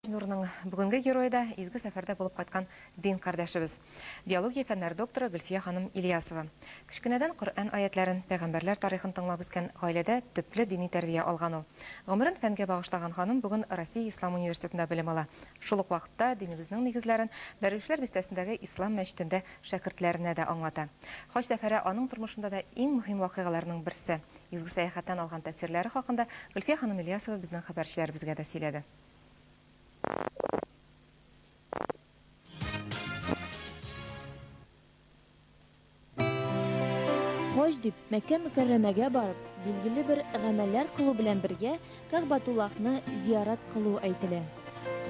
Нурның бүгенге герое да изге сәфәрдә булып кайткан дин кардәшебез. Биология фәннәре докторы Гөлфия ханым Ильясова. Кечкенәдән Коръән аятләрен, пәйгамбәрләр тарихын тыңлап үскән гаиләдә төпле дини тәрбия алган ул. Гомерен фәнгә багышлаган ханым бүген Россия ислам университетында белем ала. Шул ук вакытта динебезнең нигезләрен Дәрвишләр бистәсендәге ислам мәчетендә шәкертләренә дә аңлата. Хаҗ сәфәре аның тормышында да иң мөһим вакыйгаларның берсе. Изге сәяхәттән алган тәэсирләре хакында Гөлфия ханым Ильясова безнең хәбәрчеләребезгә дә сөйләде. Хаҗ дип, Мәккә мөкәррәмәгә барып, билгеле бер гамәлләр кылу белән бергә, Кәгъбәтуллаһны зиярат кылу әйтелә.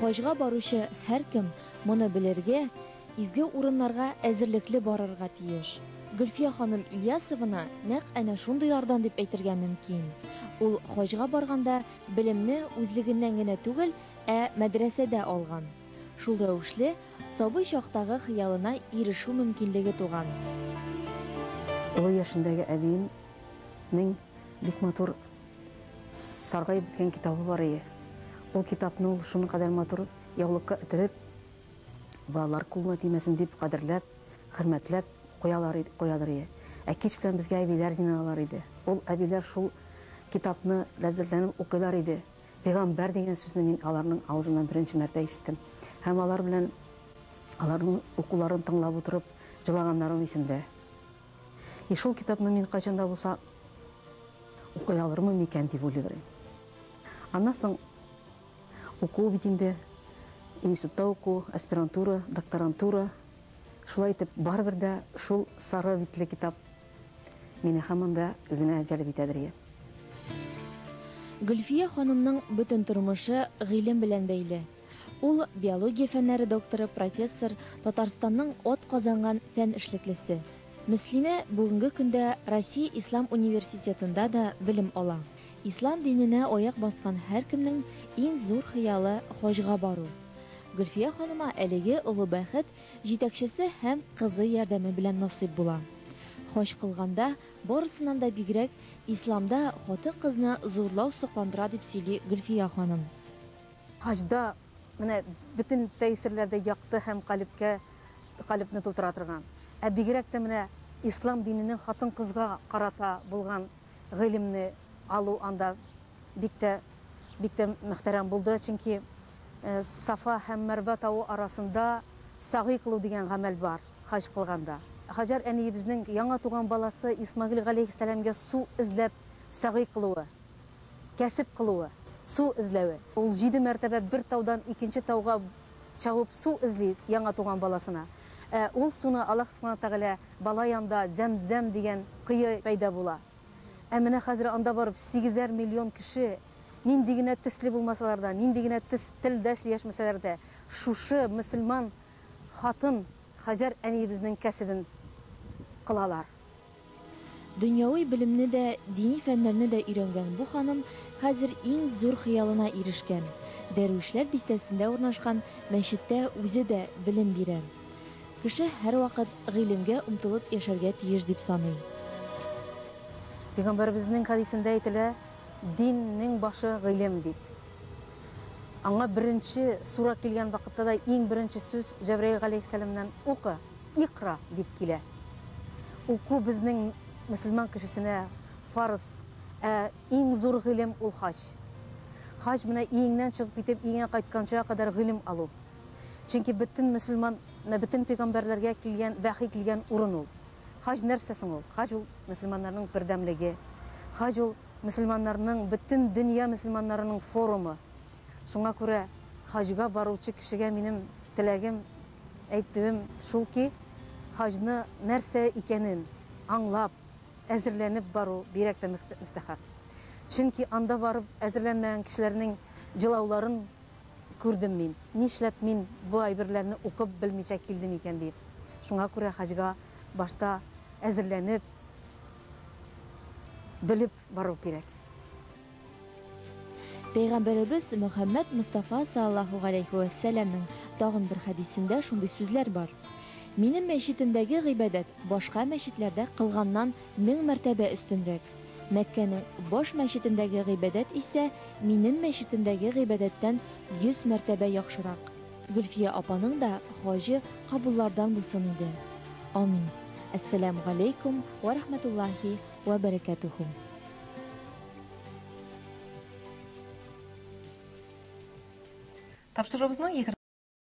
Хаҗга баручы һәркем моны белергә, изге урыннарга әзерлекле барырга тиеш. Гөлфия ханым Ильясованы нәкъ әнә шундыйлардан дип әйтергә мөмкин. Ул хаҗга барганда белемне үзлегеннән генә түгел, ә мәдрәсәдә алган. Шул рәвешле, сабый чактагы хыялына ирешү мөмкинлеге туган. Олы яшендәге әбиемнең бик матур саргаеп беткән китабы бар ие. Ул китапны ул шуның кадәр матур яулыкка этереп, балалар кулына тимәсен дип кадерләп, хөрмәтләп куялар иде, куядыр ие. Ә кич белән безгә әбиләр җыйналалар иде. Ул әбиләр шул китапны ләззәтләнеп укыйлар иде. Пәйгамбәр дигән сүзне мин аларның авызыннан беренче мәртә ишеттем. Һәм алар белән аларның укуларын тыңлап утырып җылаганнарым исемдә. И шул китапны мин кайчан да булса укый алырмын микән дип уйлыйм. Аннан соң уку бит инде, институтта уку, аспирантура, докторантура. Шулай итеп, барыбер дә шул сары битле китап мине һаман да үзенә җәлеп итәдер ие. Гөлфия ханымның бөтен тормышы гыйлем белән бәйле. Ул, биология фәннәре докторы, профессор, Татарстанның атказанган фән эшлеклесе. Мөслимә бүгенге көндә Россия ислам университетында да белем ала. Ислам диненә аяк баскан һәркемнең иң зур хыялы, хаҗга бару. Гөлфия ханыма әлеге олы бәхет җитәкчесе һәм кызы ярдәме белән насыйп була. Хаҗ кылганда, барысыннан да бигрәк, исламда хатын-кызны зурлау сокландыра, дип сөйли Гөлфия ханым. Хаҗда менә бөтен тәэсирләр дә якты һәм калебкә, калебне тутыра торган. Ә бигрәк тә менә ислам диненең хатын-кызга карата булган гыйлемне алу анда бик тә, бик тә мөхтәрәм булды. Чөнки Сафа һәм Мәрва тавы арасында сагый кылу дигән гамәл бар хаҗ кылганда. Хаҗәр әниебезнең яңа туган баласы Исмагыйль галәйһиссәламгә су эзләп сагый кылуы, кәсеп кылуы, су эзләве. Ул җиде мәртәбә бер таудан икенче тауга чабып су эзли яңа туган баласына. Ә ул суны Аллаһ Субхана Тәгалә бала янда Зәм-зәм дигән кое пәйда була. Ә менә хәзер анда барып сигезәр миллион кеше нинди генә төсле булмасалар да, нинди генә төс телдә сөйләшмәсәләр дә, шушы мөселман хатын Хаҗәр әниебезнең кәсебен кылалар. Дөньяви белемне дә, дини фәннәрне дә өйрәнгән бу ханым хәзер иң зур хыялына ирешкән, Дәрвишләр бистәсендә урнашкан мәчеттә үзе дә белем бирә. Кеше һәрвакыт гыйлемгә омтылып яшәргә тиеш дип саный. Пәйгамбәребезнең хәдисендә әйтелә, диннең башы гыйлем дип. Аңа беренче сура килгән вакытта да иң беренче сүз Җәбраил галәйһиссәламнән укы, икра дип килә. Уку безнең мөселман кешесенә фарыз, ә иң зур гыйлем ул хаҗ. Хаҗ менә өеңнән чыгып китеп, өеңә кайтканчыга кадәр гыйлем алу. Чөнки бөтен мөселман, бөтен пәйгамбәрләргә килгән, вәхи килгән урын ул. Хаҗ нәрсә соң ул? Хаҗ ул мөселманнарның бердәмлеге. Хаҗ ул мөселманнарның, бөтен дөнья мөселманнарының форумы. Шуңа күрә хаҗга баручы кешегә минем теләгем, әйтүем шул ки, хаҗны нәрсә икәнен аңлап, әзерләнеп бару бигрәк тә мөстәхәб. Чөнки анда барып әзерләнмәгән кешеләрнең җылауларын күрдем мин. Нишләп мин бу әйберләрне укып белмичә килдем икән дип. Шуңа күрә хаҗга башта әзерләнеп, белеп бару кирәк. Пәйгамбәребез Мөхәммәд Мостафа саллаллаһу галәйһи вә сәлләмнең тагын бер хәдисендә шундый сүзләр бар, Минем мәчетемдәге гыйбадәт башка мәчетләрдә кылганнан 1000 мәртәбә өстенрәк. Мәккәнең баш мәчетендәге гыйбадәт исә минем мәчетемдәге гыйбадәттән 100 мәртәбә яхшырак. Гөлфия апаның да хаҗы кабуллардан булсын иде. Амин. Әссәламү галәйкүм вә рәхмәтуллаһи вә бәрәкәтүһү. Тапшыруыбызның